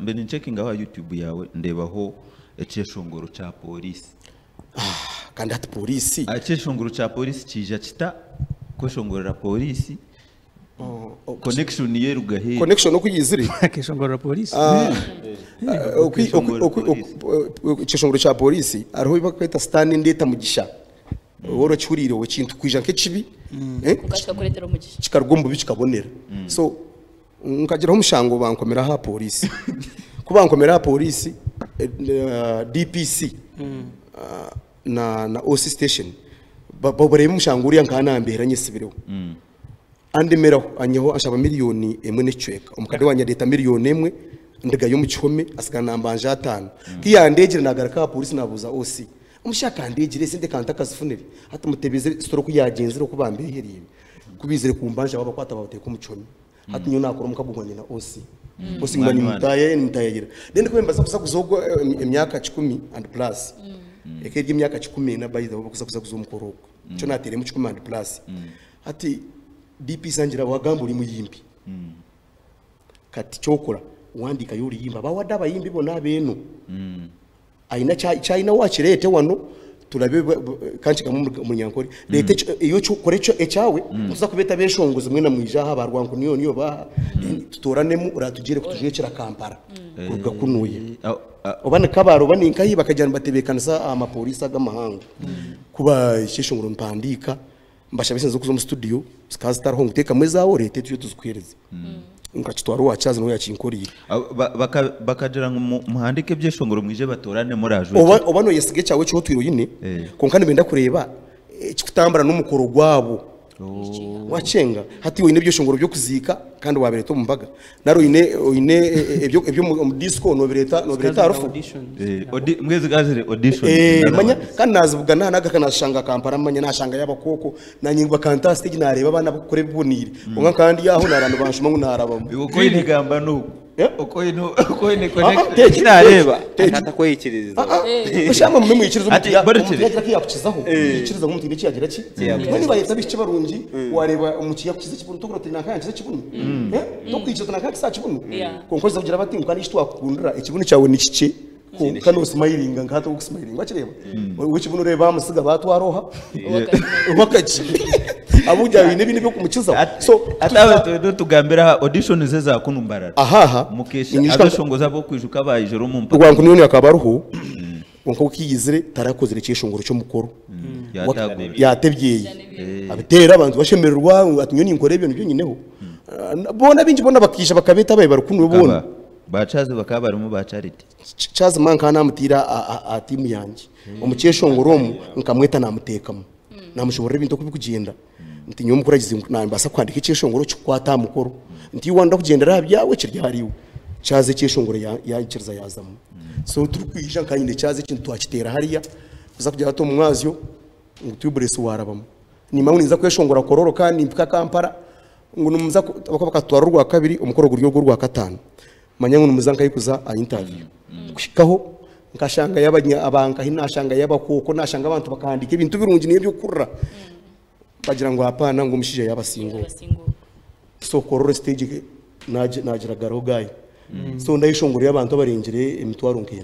Mbe nincekingaho aha YouTube yaawe ndeebaho ekyeshongoro kya pooriisi. Kandi hati pooriisi. Ekyeshongoro kya pooriisi kiija kita kweshongorera pooriisi? Connection yo eruga hi? Connection oku yaizire. Akeshongorera pooriisi. Ekyeshongoro kya pooriisi hariho ebi barikweta sitaane endeeta mugisha. Waaba orakihuriire ekintu kwija nk'ekibi Kwonka kikakureetera omugisha. Kikaruga omu bubi kikabonera. So nkagiraho omushango bankomera aha pooriisi. Ku bankomera aha pooriisi, DPC na OC station bareeba omushango guriya nkaba nambeera nyesibireho. Andemeraho anyihaho anshaba miriyoni emwe n'ekicweka. Omukade wangye andeeta miriyoni emwe ndugayo omu kihome asigara nambanja ataano. Ku yandeegire naagaruka aha pooriisi naabuuza OC, omushaija akandeegira esente ka ntakazifunire hati mutebeze story oku yaagyenzire oku bambehereire. Ku baizire kumbanja baabakwata baabateeka omu kihome. Hati nyowe naakora omukago gwangye na OC. OC nguma nimutaayaya nimutaayayira. Then ku mbaza kuzaguza ogwo emyaka kikumi and plus, eka eri emyaka 14 by the way bakuza kuzaguza omukoro ogwo. Nikyo naateiremu kikumi and plus. Hati DPC angira wagamba ori muyimbi. Kati kyokora wandiikayo oruyimba bawadde abayimbi bona abeeno. Ayine eki ayine wakireete wano turabe kankigambe omu runyankore reeta iwe kora ekyawe nituza kubeeta abeshongozi mwena mwije aha ba rwankunyoonyo baaha then tutoranemu oratugyere kutujwekyera Kampala kuruga kunuya oba ni Kabale oba ni nkahi bakagira nibatebeekanisa aha mapooriisi aga amahango ku ekyeshongoro mpandiika Mbashabe esente z'okuza omu studio zikaba zitariho ngu teekamu ezaawe oreete tuje tuzikuheereze. Nkakitwara owa Charles niwe yakinkoreire. Bakagira ngu muhandiike ebyeshongoro mwije batoorane murajwekyere. Oba oba nooyesiga ekyawe eki otwire oine kwonka nibenda kureeba ekikutambura n'omukoro gwabo. Wakyenga hati iwe oine ebyeshongoro by'okuziika kandi waabireeta omu mbaga nari oine oine eby'omu disco noobireeta noobireeta aha rufu. Mbwenu zikaba ziri auditions. Manya kandi naazibugana nagaruka naashanga Kampala manya naashangayo abakooko Nanye ngu bakanta aha stage nareeba abaana bakukora ebiboniire kwonka nkaba ndi aho nareeba nibanshuma ngu narabamu. Iwe oku oine gamba n'oku. Eh? Oku oine oku oine Ah, ah, connection. tegi, Nareeba. tegi. Atakweyikiririza. Ah, ah, oshanga mume mwikiriza omuntu Ati, ya- Borekire. omuntu yagira kiyakukizaho yikiriza ngu omuntu haine eki yagira ki mbwenu bayeta abaishiki barungi wareeba omuki yakukiza ekibunu tokugira oti nanka yankiza ekibunu Eh? Tokwikiriza oti nanka yankiza aha kibunu Yeah. kwonka oza kugira bati ngu kandi eki twakukundira ekibunu kyawe ni kikye Kwonka noosimayiringa nka hati orikusimayiringa wakireeba? Ow'ekibunu oreeba baamutsiga baatwara oha? Ow'akagi. Ahabw'okugira ngu haine ebindi eby'okumukizaho. So Hati aba tugambire aha auditions eza kunu Mbarara. Aha aha. Mukesha Niinyija abeshongozi ab'okwijuka abaijire omu mpaka. Rwankunyooni akaba ariho kwonka ku yaizire tarakozire kyeshongoro ky'omukoro. Yaatagura. Yaata ebyeye. Abiteera abantu bashemererwa ngu ati nyowe ninkora ebyo nibyo nyineho. Boona abaingi boona bakaija bakabeeta ababaire bari kunu boona. Ba Charles bakaba barimu ba Charity. Charles ma nkaba namutiire aha tiimu yangye. Omu kyeshongoro omu nkamweta namuteekamu. Namushoborora ebintu oku birikugyenda. Nti nyowe omukuragizi nimbaasa kuhandiika ekyeshongoro kikukwate aha mukoro. Nti iwe waaba kugyendera aha byawe kiri ahariiwe. Charles ekyeshongoro yaikiriza yaazamu. So turikwija nkaba nyine Charles ekintu twakiteera hariya kuza kugira hati omu mwazyo ngu Tubuless waarabamu. Nimanya ngu ninza kweshongora Kololo kandi nimpika Kampala ngu nimuza bakaba bakatutwara orwakabiri omukoro guri ogw'orwakataano. Manya ngu nimuza nkahi kuza aha interview. Kuhikaho nkashangayo abanya abankahi nashangayo abakooko nashanga abantu bakahandiika ebintu birungi niyo ebyokukurira. Bagira ngu hapana ngu omushaija yabasinga ogu. So Kololo stage nagira garo guy. So ndayeshongorera abantu abarengire emitwaro nk'ena.